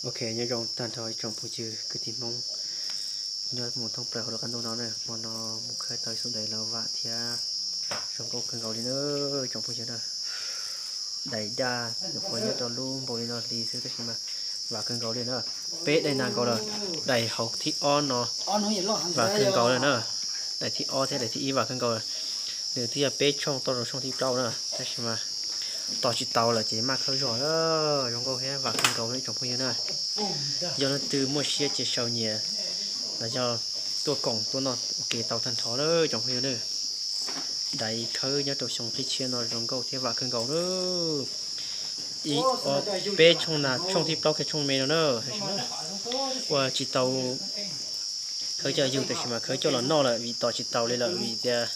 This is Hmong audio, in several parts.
Ok, nyob zoo tag nrho ib tsoom phooj ywg kwv tij Hmoob nyob mus thoob plaws hauv lub qab ntuj no na, hmo no mus khawb tau ib xub dais los vam thiab zoo nkauj kawg nkaus li na tsoom phooj ywg na. Dais daj nyuam qhuav nyob rau lub npaum li no hli xwb tab sis mas vam kawg nkaus li na. Peb dais nas nkaus lawm, dais hauv thib ob no vam kawg nkaus lawm na. Dais thib ob thiab dais thib ib vam kawg nkaus lawm. Nws twb yog peb tshooj toj rau tshooj thib plaub na tab sis mas tos tsis tau lawm ces maj khawb zog, zoo nkauj thiab vam kawg nkaus li tsoom phooj ywg na. Yog leej twg muaj siab ces sau nyiam los yog tuaj koom tuaj noj ua ke tau tag nrho na tsoom phooj ywg na. Dais khawb nyob rau xyoo qib tshiab no zoo nkauj thiab vam kawg nkaus na. Ib ob peb tshooj na, tshooj thib plaub kiag tshooj me no na, ua tsis tau khawb coj yug tab sis mas khawb coj los noj lawm vim tos tsis tau li lawm vim tias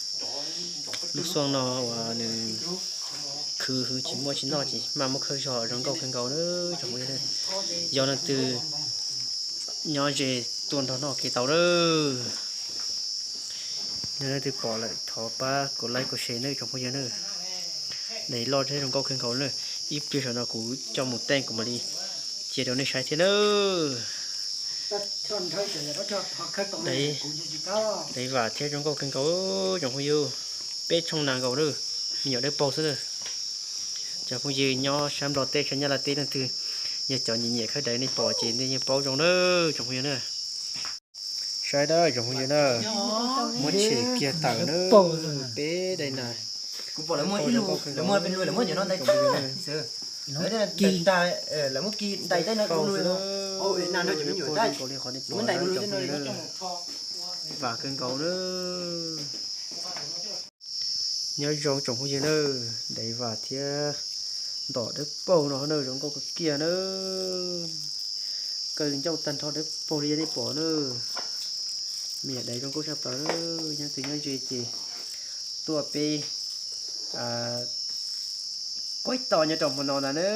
lub xuaj no uas nws khwv hwv tsis muaj tsis noj ces maj muab khawb zog zoo nkauj kawg nkaus na tsoom phooj ywg na. Yog leej twg nyob ze tuaj nrog noj ua ke tau na. Yog leej twg pom lawm thov pab kuv like kuv share nawb tsoom phooj ywg na. Dais loj thiab zoo nkauj kawg nkaus na. Ib pliag saum no kuv coj mus teej kuv mam li cia rau nej saib thiab na. Dais vam thiab zoo nkauj kawg nkaus tsoom phooj ywg. Peb tshooj nas nkaus na, me nyuam dawb paug xwb na. Cov phooj ywg nyob sab Nplog teb sab Nyab Laj teb leej twg yog cov nyiam nyiam khawb dais nej pom ces nej yeej paub zoo na tsoom phooj ywg na. Saib na tsoom phooj ywg na, muab tshem kiag tawm na, peb dais nas. Vam kawg nkaus na. Nyob zoo tsoom phooj ywg na, dais vam thiab ntom dawb paug no na zoo nkauj kawg kiag na. Kaw ncauj tag nrho dawb paug li nej pom na. Me nyuam dais zoo nkauj tshaj plaws na. Nyob twg nyob ze ces tuaj peb kuj tos nyob rau hmo no ntag na.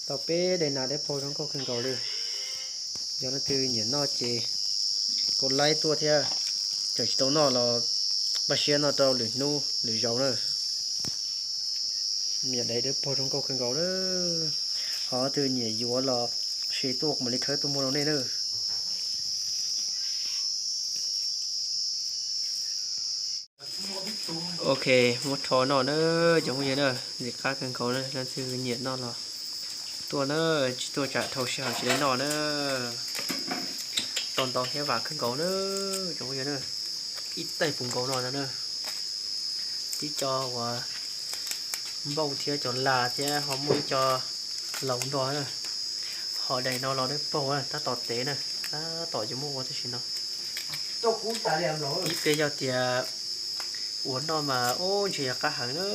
Tau peb dais nas dawb paug zoo nkauj kawg nkaus li. Yog leej twg nyiam noj ces kuj laib tuaj thiab. Tseem tsis tau noj los npaj siab noj rau lwm hnub lwm zaus na. Me nyuam dais dawb paug zoo nkauj kawg nkaus na. Ho leej twg nyiam yuav los share tuaj kuv mam li khawb tuaj muag rau nej na. Ok, muab rho noj na cov phooj ywg na, ntxim qab kawg nkaus na, leej twg nyiam noj los tuaj na, tsis tuaj tsam dhau sij hawm tsis tau noj na. Tau ntau thiab vam kawg nkaus na cov phooj ywg na. Ib tais puv nkaus no ntag na. Tib co uas npauj thiab cov las thiab ho muaj ib co laus nrog na. Ho dais no los dawb paug na, tab tom tev na, tab tom yuav muab ua tam sim no. Ib pliag yog tias ua noj mas ub ntshe yog qab heev na,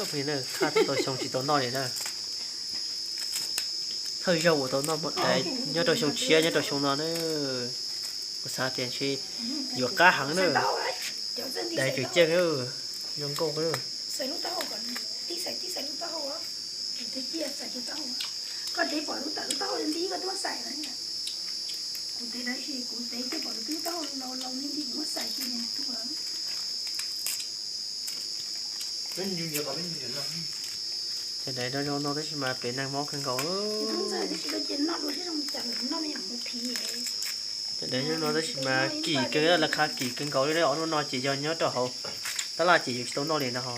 phooj ywg na, thaj tau xyoo tsis tau noj li na. Thawj zaug uas tau noj dais nyob rau xyoo tshiab nyob rau xyoo no na. Kuv xav tias ntshe yuav qab heev na. Dais tseem ceeb na, zoo nkauj na. Cov dais no zoo no tab sis mas pem neeg mob kawg nkaus. Cov dais zoo no tab sis mas kim kawg, lawv qha kim kawg nkaus li. Ob lub no ces yog nyob rau hauv tab laj ces yuav tsis tau noj li no ho.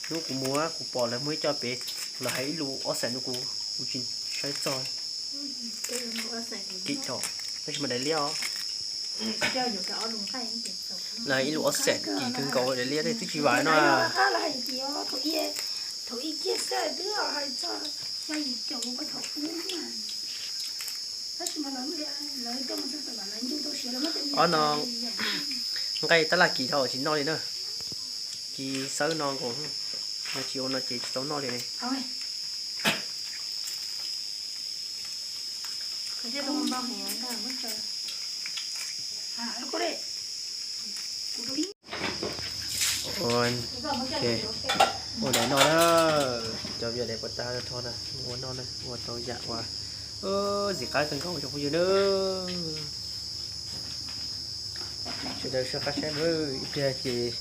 Hnub kuv mus kuv pom lawv muaj ib co pem, lawv hais ib lus ob xees rau kuv, kuv tsis saib txog. Kim chom, tab sis mas dais liab os. Lawv hais ib lus ob xees kim kawg nkaus, dais liab twb tsis vam no. Ob no nqaij tab laj kim dhau tsis noj li na. Kim xawb no nkaus, tsis ua no ces tsis tau noj li ne. Ua dais noj na, cov vias dais puas tag rho na, ua noj na, ua tau yam uas ntxim qab kawg nkaus cov phooj ywg na. Sawv daws soj qab saib mus, ib pliag ces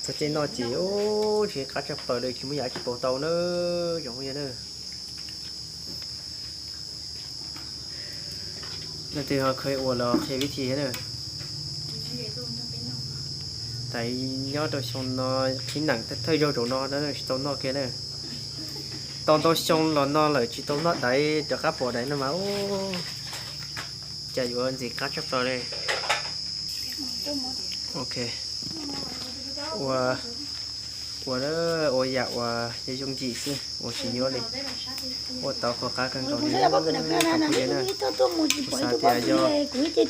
txog caij noj ces ub ntshe qab tshaj plaws li, tsis muaj yam tsis pauv tau na, cov phooj ywg na. Leej twg ho kheev ua los qhia vib thi thiab na. Tais nyob rau xyoo no qhib neem thawj zaug rau no na, tsis tau noj kiag na. Tau ntau xyoo los no lawm tsis tau noj daiv, rov qab pom daiv no mas ub, cas yuav ntxim qab tshaj plaws li. Ok, ua, ua, ua yam uas yooj yim xwb, ua tsis nyuaj li. Ua tau qhov qab kawg nkaus li. Kuv xav tias yog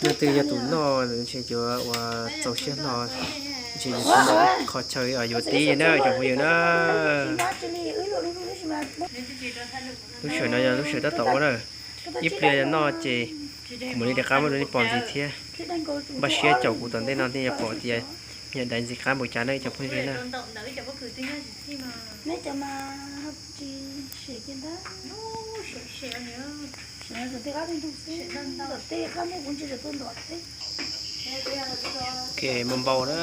leej twg yog tus noj ntshe yuav ua txaus siab hlo, ntshe yuav tsis muaj qhov chaw yuav tib na cov phooj ywg na. Lub sij hawm no yog lub sij hawm tab tom ua na, ib pliag noj ces kuv mam li rov qab muab rau nej pom ntxiv thiab. Npaj siab caum kuv tom ntej no nej yuav pom tias yog daiv ntxim qab npaum cas na cov phooj ywg na. Ok, muaj npau na,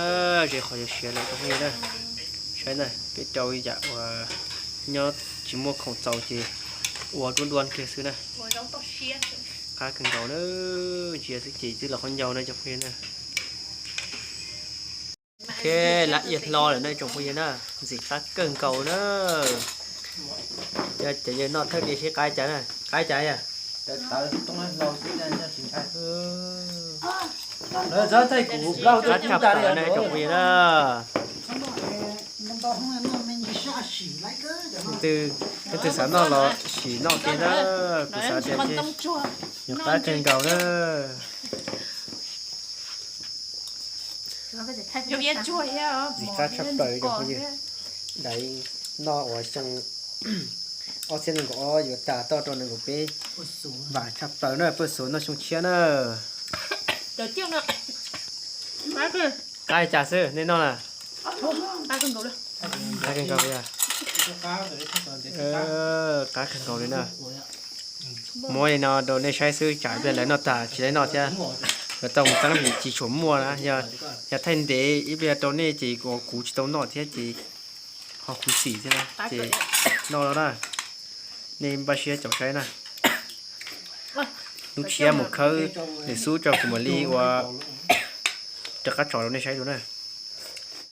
ze qhov yuav siav lawm cov phooj ywg na. Saib na, peb rau yam uas nyob tsis muaj khoom txaus ces ua duab duab kiag xwb na. Qab kawg nkaus na, ntsia xwb ces twb los qhov ncau na cov phooj ywg na. Ok, lab ia hlo lawm na tsoom phooj ywg na, ntxim qab kawg nkaus na. Yog cov yawg noj thawj diav seb qab cas na, qab cas yog. Qab tshaj plaws na tsoom phooj ywg na. Leej twg xav noj los sim noj kiag na, kuv xav tias ces yog qab kawg nkaus na. Ntxim qab tshaj plaws cov phooj ywg. Daiv noj uas xyoo ob txhiab nees nkaum ob yuav tas toj rau nees nkaum peb, vam tshaj plaws na, poj xuv noj xyoo tshiab na. Qab cas xwb nej noj na? Qab kawg nkaus li. Qab kawg nkaus li na. Muab li no rau nej saib xwb, tsam ib pliag lawv noj tag tsis lawv noj thiab, lawv tau mus teeb vim tsis tshua muaj na. Yog thaij ntev ib pliag rau nej ces kuv tsis tau noj thiab ces ho khuv xim thiab na ces noj no na. Nej npaj siab caum saib na. Hnub tshiab mus khawb lwm xub tso kuv mam li ua rov qab tso rau nej saib dua na.